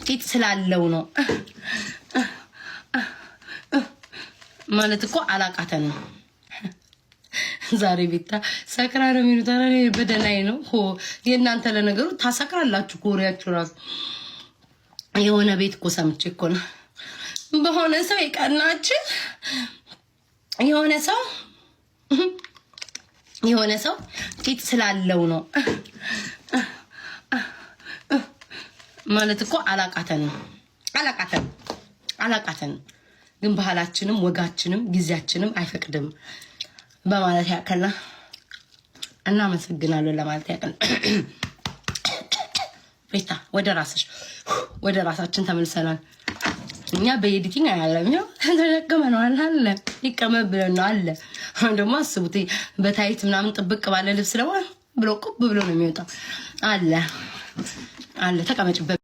ቂጥ ስላለው ነው ማለት እኮ አላቃተንም። ዛሬ ቤታ ሰክራ ነው የሚሉት። ኧረ እኔ በደህናዬ ነው። የእናንተ ለነገሩ ታሰክራላችሁ። ኮሪያችሁ ራሱ የሆነ ቤት እኮ ሰምቼ እኮ ነው በሆነ ሰው የቀናች የሆነ ሰው ቂጥ ስላለው ነው ማለት እኮ አላቃተንም፣ አላቃተንም፣ አላቃተንም። ግን ባህላችንም ወጋችንም ጊዜያችንም አይፈቅድም በማለት ያክል ነው። እናመሰግናለን ለማለት ያክል። ቤታ ወደ ራስሽ ወደ ራሳችን ተመልሰናል። እኛ በ editing አያለም ተሸክመነዋል አለ ይቀመጥ ብለን ነው አለ። አሁን ደግሞ አስቡት በ tight ምናምን ጥብቅ ባለ ልብስ ደግሞ ብሎ ቁብ ብሎ ነው የሚወጣው። አለ አለ ተቀመጭበት።